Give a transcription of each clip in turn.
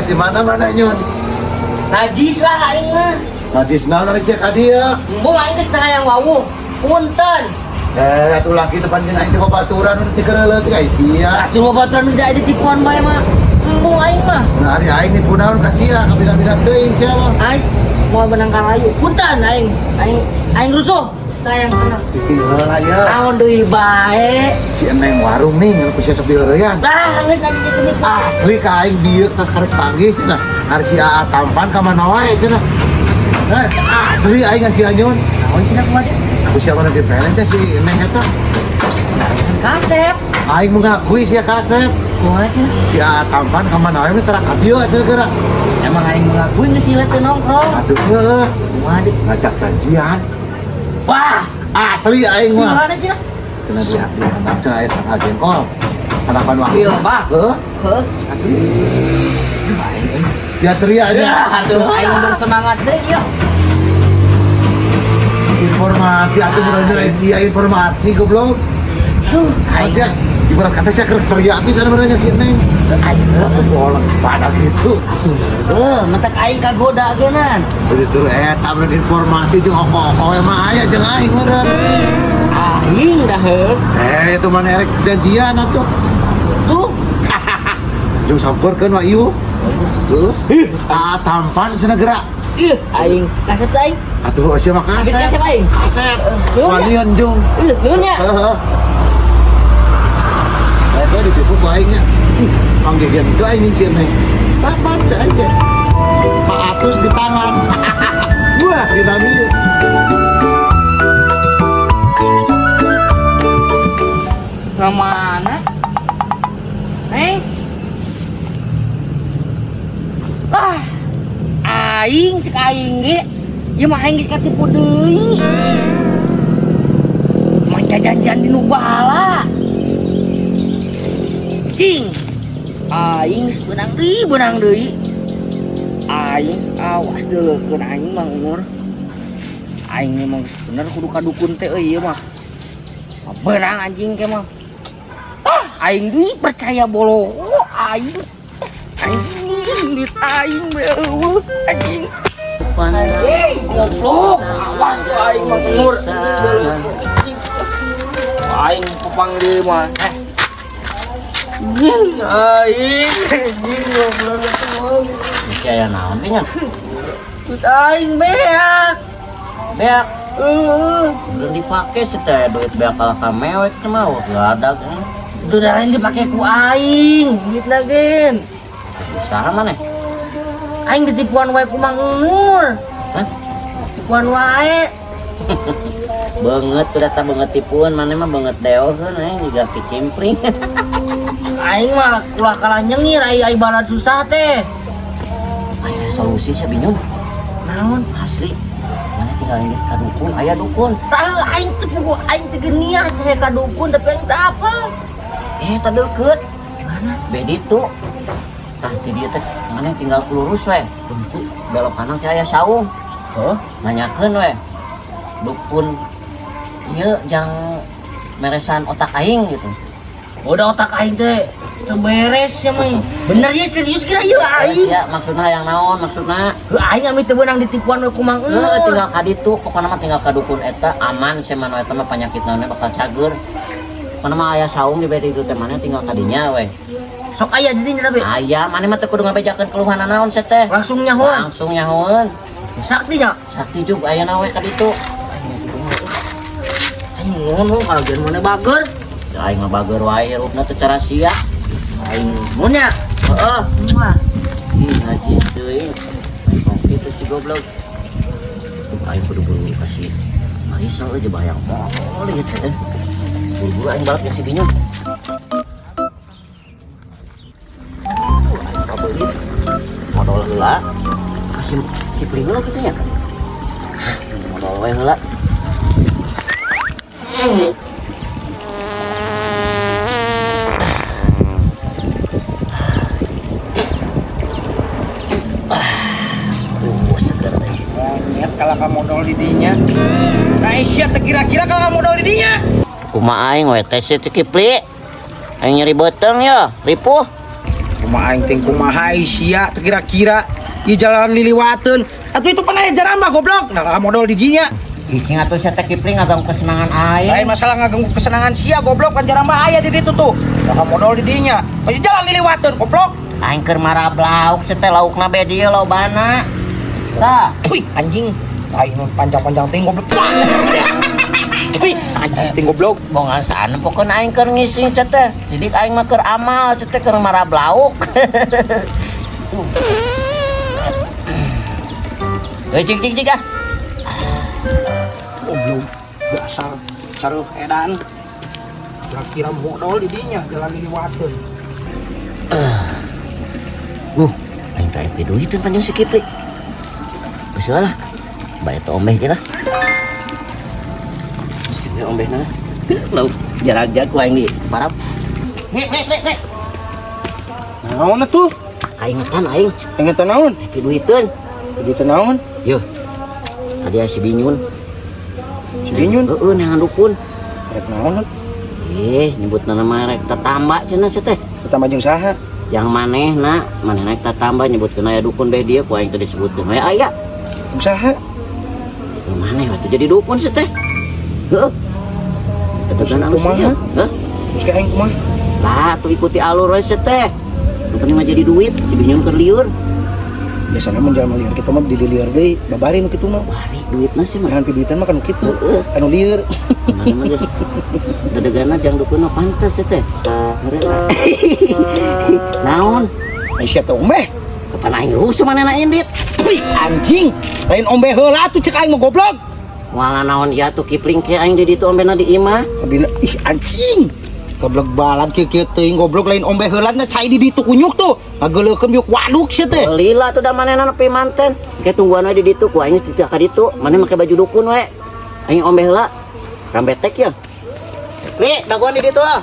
Di mana-mana nyun. Najis lah aing mah. Najis naon ari sia ka dieu? Embung aing geus teu hayang wawuh. Punten. Eh, atuh laki depan jeung aing teh babaturan nu teu keureuleut teh ka sia. Atuh babaturan udah ada tipuan bae mah. Embung aing mah. Nah, ari aing nipu naon ka sia, kabila-bila teuing sia mah. Ais mau menang kalayu. Punten aing. Aing aing rusuh. Sayang kenal. Cicing heula ya. Naon deui bae. Si Eneng warung nih, ngan ku sia sok diheureyan. Lah, geus tadi si kemik. Asli ka aing dieu tas karek panggih cenah. Ari si Aa tampan ka mana wae cenah. Eh, asli aing ngasih anyun. Naon cenah kumaha deui? Ku sia mana dipeleng teh si Eneng eta. Kasep. Aing mengakui sia kasep. Kumaha cenah? Si Aa tampan ka mana wae tara ka dieu cenah geura. Emang aing mengakui geus sila teu nongkrong. Atuh heueuh, Kumaha deui? ngajak janjian. Wah, Asli aing di mah. mana cenah? Cenah dia di handap cenah aya tanggal jengkol. Hanapan waktu. Di lebak. Heuh, Heuh. asli. Sia ceria aja. Ya, atuh aing bersemangat deui yuk. Informasi atuh bener sia informasi goblok. Duh, aing Aja ibarat kata sia keur ceria pisan benernya si Neng. Aing Atuh bolong pada gitu. atuh heuh, mentak aing kagoda geunan. Justru eta bener informasi jeung oko-oko mah aya jeung aing meureun. Aing dah heuh. Eh, itu mana erek janjian atuh. Tuh, Jeung sampeurkeun wa ieu. Heuh. Ah, tampan cenah gerak. ih, aing kasep teh aing. Atuh sia mah Geus kasep. kasep aing. Kasep. Nuhun ya. Wanian jeung. Ih, nuhun nya. Heeh. Eta ditipu ku aing nya. Panggegeun teu aing jeung si Neng. Kapan si aing teh? 100 di tangan. Wah, dinami. Ke mana? Neng. Ah, aing cek aing ge. Ieu mah aing geus katipu deui. Maca janjian di nu bahala. Cing. Aing geus beunang deui, beunang deui. Aing awas deuleukeun aing mah umur. Aing mah geus bener kudu ka dukun teh euy ieu mah. Beunang anjing ke mah. Ah, aing deui percaya bolo aing. Anjing duit aing beueuh anjing. Anjing goblok. Awas tuh aing mah umur. Aing popang deui mah. Eh. Anjing aing anjing goblok atuh. Aya naon teh nya? Duit aing beak. Beak Heeh. belum dipake sih teh duit beak kalah ka mewek teh mah enggak ada kan. Itu lain dipake ku aing, duitna gen. Usaha maneh? Aing ditipuan wae ku Mang Nur. Hah? Tipuan wae. Beungeut tuh data beungeut tipuan maneh mah beungeut deoheun aing jiga kicimpring. Aing mah ulah kalah nyengir ai ai balad susah teh. Aya solusi sia bingung. Naon? Asli. Maneh tinggal ini ka dukun, aya dukun. Tahu aing teh pugu aing teh geniah teh ka dukun tapi aing teu apa. Eh, teh deukeut. Mana? Bedi tuh. Tah ti dieu teh maneh tinggal lurus we. Belok kanan teh aya saung. Heuh. Nanyakeun we. Dukun ieu jang meresan otak aing gitu. Udah otak aing teh teu beres ya mah. Bener ya serius kira ieu aing. Ya maksudna yang naon maksudna? Heuh aing ami teu beunang ditipuan we ku Mang Heuh, Nur. tinggal ka ditu, pokona mah tinggal ka dukun eta aman sia mah eta mah panyakit naonnya bakal cager. Pokona mah aya saung di bedi itu teh maneh tinggal ka dinya we. Sok aya di dinya tapi Aya, maneh mah teu kudu ngabejakeun keluhan naon sia teh. langsung nyahoan. Langsung nyahoeun. Sakti nya. Sakti juga aya we ka ditu. Aing nuhun kalau jangan mana bager. Ya, aing mah bager wae rupna teh cara sia. Aing nuhun nya. Heeh. Wah. Ih, najis teuing. Aing kitu si goblok. Aing kudu buru kasih Marisa euy bayang moal ieu teh. Buru-buru aing balap jeung si Binyun. Aing kabeuli. Modal heula. Kasih Kipli heula kitu nya. Modal we heula. Seger teh. Monyet kalau kamu modal di dinya. Nah, Aisyah teh kira-kira kalau kamu modal di dinya. Kumaha aing we teh si Kipli. Aing nyeri beuteung ya, ripuh. Kumaha aing ting kumaha sia teu kira-kira ieu jalan liliwateun. Atuh itu pan aya jarambah goblok. Nah, modal di dinya. Cicing atuh sia teh Kipli ngaganggu kesenangan aing. Lain masalah ngaganggu kesenangan sia goblok kan jarambah aya di ditu tuh. Nah, modal di dinya. Ieu jalan liliwateun goblok. Aing keur marab lauk sia teh laukna be dieu lobana. Tah, Wih, anjing. Aing panjang-panjang ting goblok. Wih, anjing ting goblok. Bongan sana pokoknya aing keur ngising sia teh. Sidik aing mah keur amal sia teh keur marab lauk. Eh cik cik cik ah. Goblok. Dasar careuh edan. Kira-kira modal di dinya jalan liliwateun. Aing teh aya duiteun panjang si Kipli. Geus lah. Bae teh ombeh ge lah. Geus kieu ombehna. Lauk jarak-jarak ku aing di parap. Nih nih nih nih. Naon atuh? Kaingetan aing. Ingetan naon? Aya duiteun. Duiteun naon? Yo. Tadi aya si Binyun. Si Binyun? Heeh, neangan dukun. Rek naon? Eh, nyebutna nama rek tatamba cenah sia teh. Tatamba jeung saha? Yang manehna, manehna rek tatamba nyebutkeun aya dukun beh dieu ku aing teh disebutkeun we aya. Jeung saha? Yang maneh atuh jadi dukun sia teh. Heeh. Eta Terus kan alus kumaha? ieu. Hah? Terus ka aing kumaha? Lah, tuh ikuti alur we sia teh. Nu penting mah jadi duit, si Binyun keur liur. Biasana mun jalma lieur kitu mah dililieur deui, babari nu kitu mah. Bari duitna sih mah. Nahan piduitan mah kan kitu. Heeh. Anu lieur. Mana mah geus dedegana jang dukun mah pantes sia teh. Naon? Ai sia teh ombeh. Kapan aing rusuh manehna indit? Wih, anjing. Lain ombeh heula atuh cek aing mah goblok. Moal naon ieu atuh Kipling ke aing di ditu ombehna di imah. Kabila ih anjing. Goblok balad kieu-kieu teuing goblok lain ombeh heula na cai di ditu kunyuk tuh. Ngageuleukeun biuk waduk sia teh. Lila tuh da manehna nepi manten. Ke tungguan we di ditu ku aing geus ka ditu. Maneh make baju dukun we. Aing ombeh heula. Rambetek ya. Li, dagoan di ditu ah.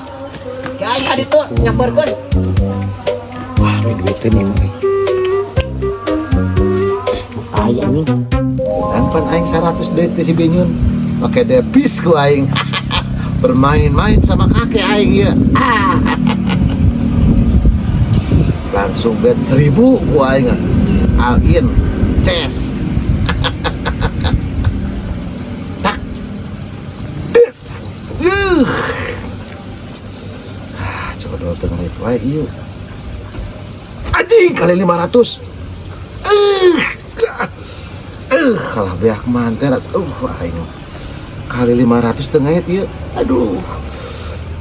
Ke aing ka ditu nyamperkeun. Wah, duiteun ieu mah. Ai anjing. Pan aing 100 deui teh si Binyun. Pakai depis ku aing. Bermain-main sama kakek aing ieu. Ah. Langsung bet 1000 ku aing. All in. Ces. Tak. Des. Ah, coba dulu tengah itu aing ieu. Anjing kali 500. Kalah beak manten aing. Kali 500 teu ngait ieu. Aduh.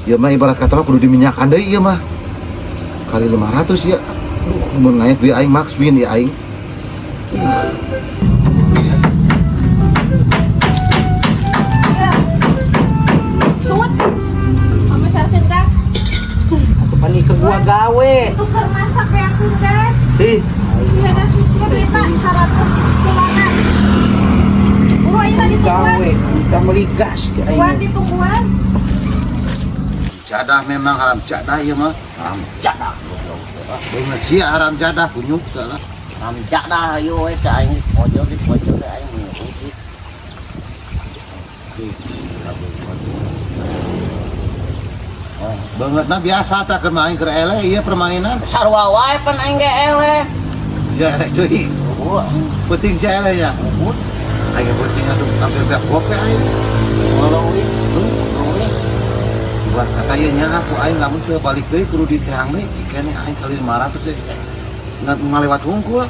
Ieu mah ibarat kata mah kudu diminyakan deui ieu mah. Kali 500 ieu. Aduh, mun ngait deui aing max win ieu aing. Sut. Kamu sarkeun gas. Atuh panik ke gua gawe. Itu keur masak beakeun gas. Ih, Iya gas itu duitna 100 kulangan. Buru aja ditungguan. gawe, kita meuli gas ke Tungguan aing. ditungguan. Jadah memang haram jadah ieu mah. Haram jadah goblok. Beungeut sia haram jadah kunyuk teh lah. Haram jadah ayo we teh aing pojok di pojok teh aing nguji. Beungeutna biasa tah keur main keur eleh ieu permainan. Sarua wae pan aing ge eleh. Ya eleh deui. Eueuh, Penting sia eleh ya. eueuh. Aing penting atuh sampai beak gope aing. Ngolong euy. Ngolong. Buat kata ieu nya aku aing lamun teu balik deui kudu diteang deui cikene aing kali 500 deui. Ngan ngalewat hungkul.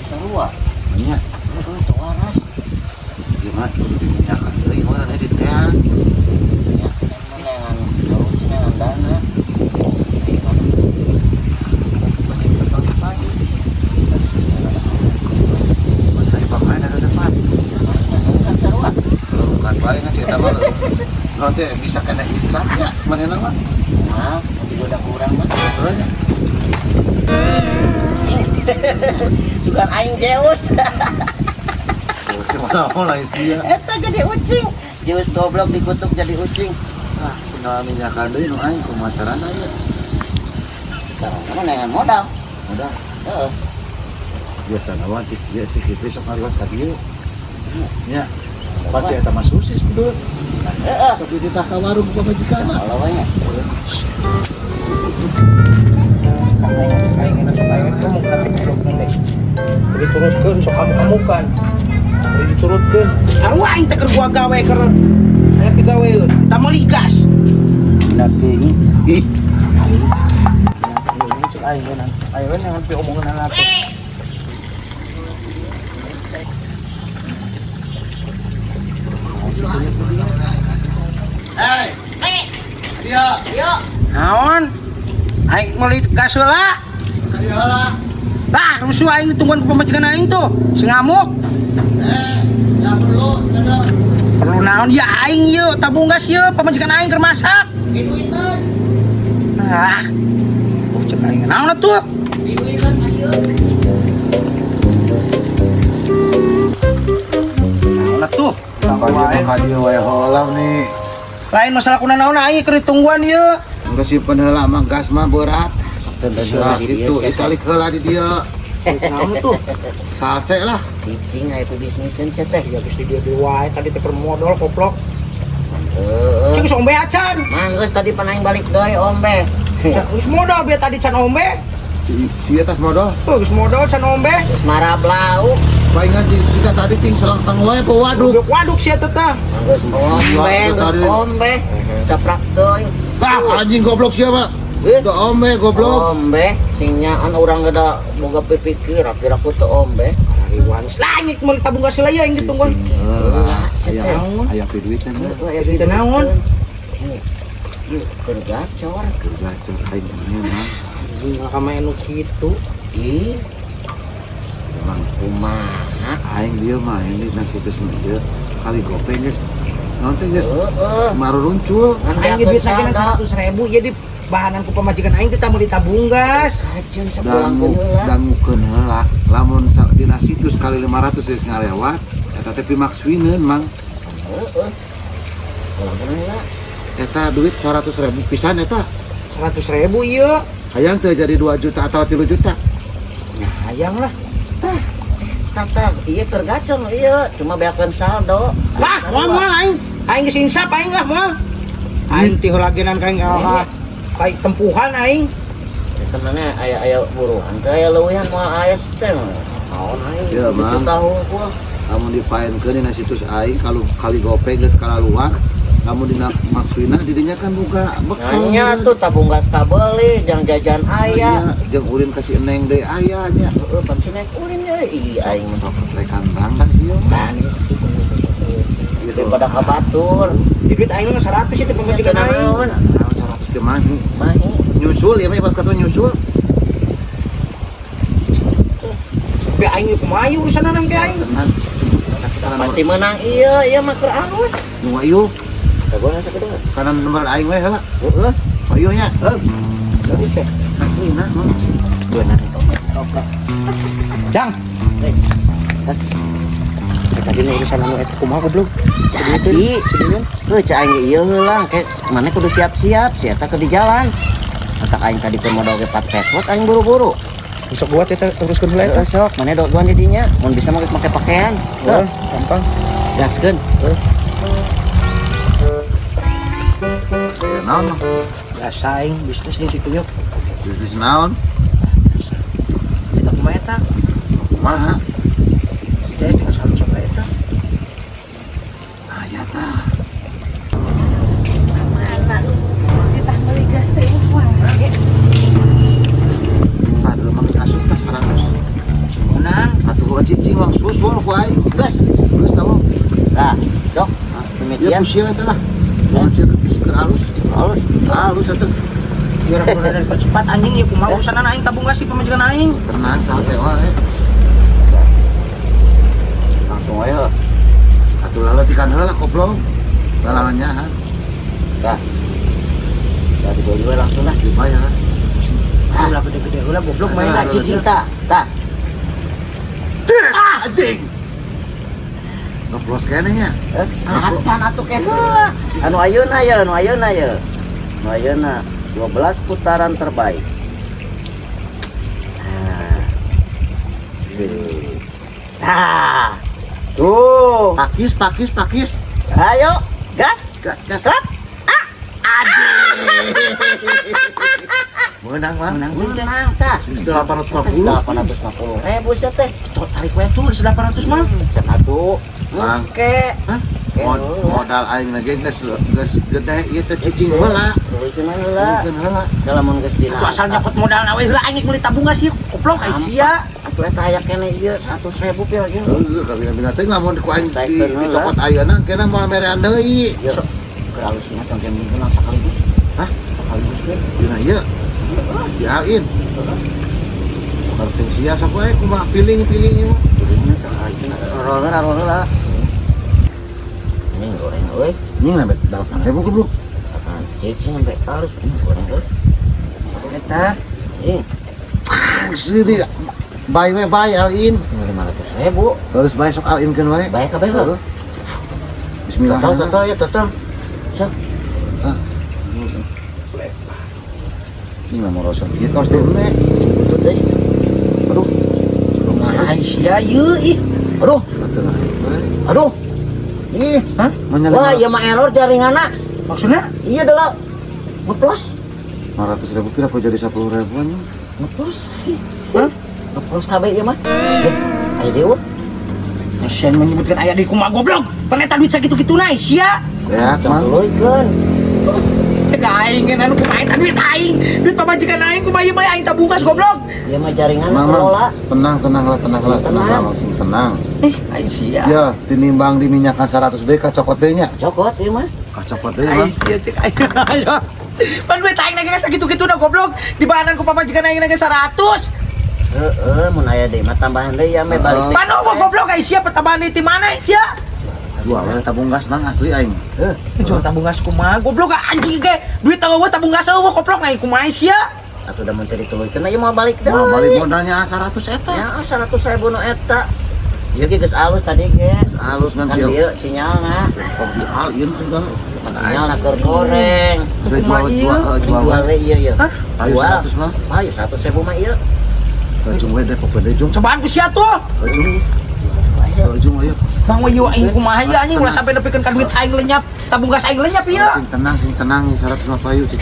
Sarua. Nya, Heeh, teu waras. ieu mah kudu diminyakan deui mah diteang. Ya, neangan solusi neangan dana. Penting betul di pagi. Mana bakal ada depan. Kan sarua. Bukan bae ngan eta mah. Nanti bisa kena insaf ya, manehna mah. Nah, juga udah kurang mah. Heeh nya. Sugan aing Zeus. Gimana lain sia. Eta jadi ucing. Zeus goblok dikutuk jadi ucing. Ah, tinggal minyakan deui nu aing kumaha carana ieu. Sekarang mah neangan modal. Udah, Heeh. biasa mah cik ieu si Kipli sok ngaliwat ka dieu. Nya. Pasti eta mah susis betul. Heeh. Tapi ditah ka warung pamajikanna. Kalau we nya. Aing cek aing enak sok aing ngomong nanti goblok nanti. Diturutkeun sok amuk-amukan. Diturutkeun. Arwah aing teh keur gua gawe keur aya pigaweun. Kita meuli gas. Dina teuing. Ih. Aing. Cek aing enak. Aing we jangan pi omongan atuh. Hei. Dia. Naon? Aing meuli gas heula. Dia lah. Tah, rusuh aing ditungguan ku pamajikan aing tuh. Si ngamuk. Eh, ya perlu sekedar. Perlu naon ya aing ieu tabung gas ieu pamajikan aing keur masak. Duitan. Ah. Oh, cek aing naon atuh? Duitan ieu. Naon atuh? Ka dieu wae heula nih. Lain masalah kuna naon aing keur ditungguan ieu. Geus simpen heula mah gas mah berat. Sok teu Lah gitu, italik heula di dieu. Naon tuh? Salse lah. Cicing aya bisniseun sia teh. Ya geus di dieu deui wae tadi teh modal koplok. Heeh. Cing geus ombe acan. Mah geus tadi pan aing balik deui ombe. Geus modal biar tadi can ombe. Si si atas modal. Tuh geus modal can ombe. Geus marab lauk. Palingan jika tadi ting selangsang wae po waduk. Waduk waduk sia teh tah. Geus ombe, geus ombe. Caprak deui. Bah, anjing goblok siapa? Eh. Tuh ombe goblok. Ombe, sing nyaan urang geda boga pipikir, kira ku teu ombe. Riwan langit meuli tabung gas heula ya aing ditungguan. Heula, aya aya piduitan mah. Heeh, aya Duit naon? Ieu keur gacor. Keur gacor aing mah. Anjing mah ka nu kitu. Ih, Emang kumaha? aing dia mah ini nasi itu ieu kali gope geus. Naon teh geus Heeh. maruruncul. Ngan Aing beakeun duit lagi saldo. 100.000 ieu di bahanan ku pamajikan aing teh meuli tabung gas. Kajeun Dangu sapulangkeun heula. dangukeun heula. Lamun dina situs kali 500 geus ngalewat eta teh pimakswineun mang. Heeh. Pulangkeun heula. Eta duit 100.000 pisan eta. 100.000 ieu. Hayang teu jadi 2 juta atau 3 juta. Nah, hayang lah. Tata, ieu keur gacor ieu, cuma beakeun saldo. Wah, moal moal aing. Aing geus insap aing lah moal. Aing ti heula genan ka aing kayak tempuhan aing. Eta mana aya aya buruan teh aya leuwihan moal aya teh. Naon aing? Ya, Mang. Juta hungkul. Lamun difaenkeun dina situs aing kalau kali gope geus kalaluar, lamun dina maksudna didinya kan boga bekal. Nanya tuh tabung gas kabeli, jang jajan aya. Aya jeung ulin ka si Eneng deui aya nya. Heeh, pan cenah ulin ye. Ih, aing mah Sok rekan berangkat sih yo. kan Gitu. daripada ka batur. Di duit aing mah 100 itu pamajikan aing. Naon? Naon 100 ge mahi. Mahi. Nyusul ya mah ibarat kata nyusul. Tapi aing kumaha ieu urusan nang teh aing. Tenang. Pasti menang iya, iya mah keur alus. Nu ayo Kagoan sakedeung. kanan nomor aing we heula. Heeh. Ayo nya. Jadi teh. Aslina mah. Beunang. Jang. Eh, tadi nu urusan anu eta kumaha goblok? Jadi, heuh cak aing ieu heula, ke mana kudu siap-siap, si eta keur di jalan. Matak aing tadi keur modal ge 4 petrot aing buru-buru. Besok buat eta teruskeun heula eta. Heeh sok, mana dagoan di dinya, mun bisa mah make pakaian. Heuh, gampang. Gaskeun. Ya naon mah? Biasa aing bisnis jeung si Kunyuk. Bisnis naon? Eta kumaha eta? Kumaha? Si teh tinggal salun sok eta. Aya tah. Mana lu? Ditah meuli gas teh wae. Tah dulu mah asup tah 100. Menang. Atuh cicing wang susul ku aing. Gas. Geus tah. Tah, sok. Ya Demikian. ku sia eta lah. Jangan sia keur alus. Alus. Alus atuh. Biar udah dipercepat anjing ieu kumaha urusan aing tabung gas si pamajikan aing. Tenang salse wae. Langsung aja. Atuh laletikan heula koplok. Lalalanya ha. Tah. Tah dibeli we langsung lah. Dibayar. Ah, lah gede-gede heula goblok main Tah cicing tah. Tah. Ah, anjing. Ngeplos keneh nya. Eh, acan atuh ke heula. Anu ayeuna ye, anu ayeuna ye. Anu ayeuna 12 putaran terbaik. Nah. Tah. Tuh. Pakis, pakis, pakis. Ayo, gas. Gas, gas. Seret. Ah. Aduh. Meunang mah. Meunang teh. Menang tah. 850. 850 ribu sia teh. Tuh, tarik we tuh geus 800 mah. Satu. Mang. Oke. Hah? Modal aing lagi geus geus gede ieu teh cicing heula. Tuluykeun heula. Tuluykeun heula. Da lamun geus dina. Atuh asal nyokot modal na we heula aing meuli tabung gas ieu koplok ai sia. Atuh eta aya keneh ieu 100.000 pil ieu. Heueuh kabina-bina teh lamun ku aing Taikeun heula. Dicokot ayeuna kena moal merean deui. Ieu keur alusna tong minggu sakaligus. Hah? Sekaligus ge. Dina ieu di all in. Bukan sia sok we kumaha piling-piling ieu mah. Jadinya sakaligus roll heula roll heula. Ini goreng euy. Ini sampai 8.000 goblok. Apaan cicing sampai halus ini goreng euy. Eta Ih, Sini bae we bae all in. 500.000. Geus bae sok all in keun wae. Bae kabeh heuh. Heeh. Bismillah. Total total ya total. Sok. Ah. Ini mah morosot ieu kaos teh eme. Butut euy. Aduh. kumaha ai sia ieu ih. Aduh, Atuh lah. aduh. Ih, Hah? wah, ieu mah error jaringanna. Maksudnya? Iya adalah ngeplos, 500.000 kira kok jadi 10.000 anjing. Ngeplos. Hah? Ngeplos kabeh ieu mah. Ayo deui. Nasian menyebutkan aya deui kumaha goblok. Pan eta duit sakitu-kituna ai sia. Ya, Tong Mang. tuluykeun. Cek aing anu kumaha eta duit aing. Duit pamajikan aing kumaha ieu mah aing tabung gas goblok. Ieu mah jaringan Mang, Mang. kelola. Tenang, tenang lah, tenang lah, tenang lah, Tenang. langsung tenang. Eh, ai sia. Ya, tinimbang diminyakan 100 deui kacokot deui nya. Cokot ieu mah. Kacokot deui, Ai Mang. sia cek aing. Ayo. Pan duit aing lagi sakitu-kituna goblok. Dibahanan ku pamajikan aing lagi 100. Heeh, mun aya deui mah tambahan deui ya me balik. Pan eueuh goblok ai sia pertambahan deui ti mana ai sia? Jual we tabung gas Mang asli aing. Heuh, Jual tabung gas kumaha goblok anjing ge. Duit eueuh tabung gas eueuh goblok naik kumaha sia? Atuh da mun teu dituluykeun ieu mah balik deui. Mau balik modalnya 100 eta. Ya 100.000 nu eta. Ieu ge geus alus tadi ge. Halus ngan Kan sia. dieu sinyalna. Kok di all in sudah. Sinyalna keur goreng. Jual Kumaha jual ieu? jual jual Jual we. we ieu ieu. Hah? Ayo Jual. 100 mah. Ayo 100.000 mah ieu. Jung we deh pokoknya jung. Cobaan ku sia tuh. Jung. Ayo. Jung ayo. Bang we aing kumaha ieu anjing ulah sampai nepikeun ka duit aing lenyap, tabung gas aing lenyap ieu. Sing tenang, sing tenang, 100 mah payu.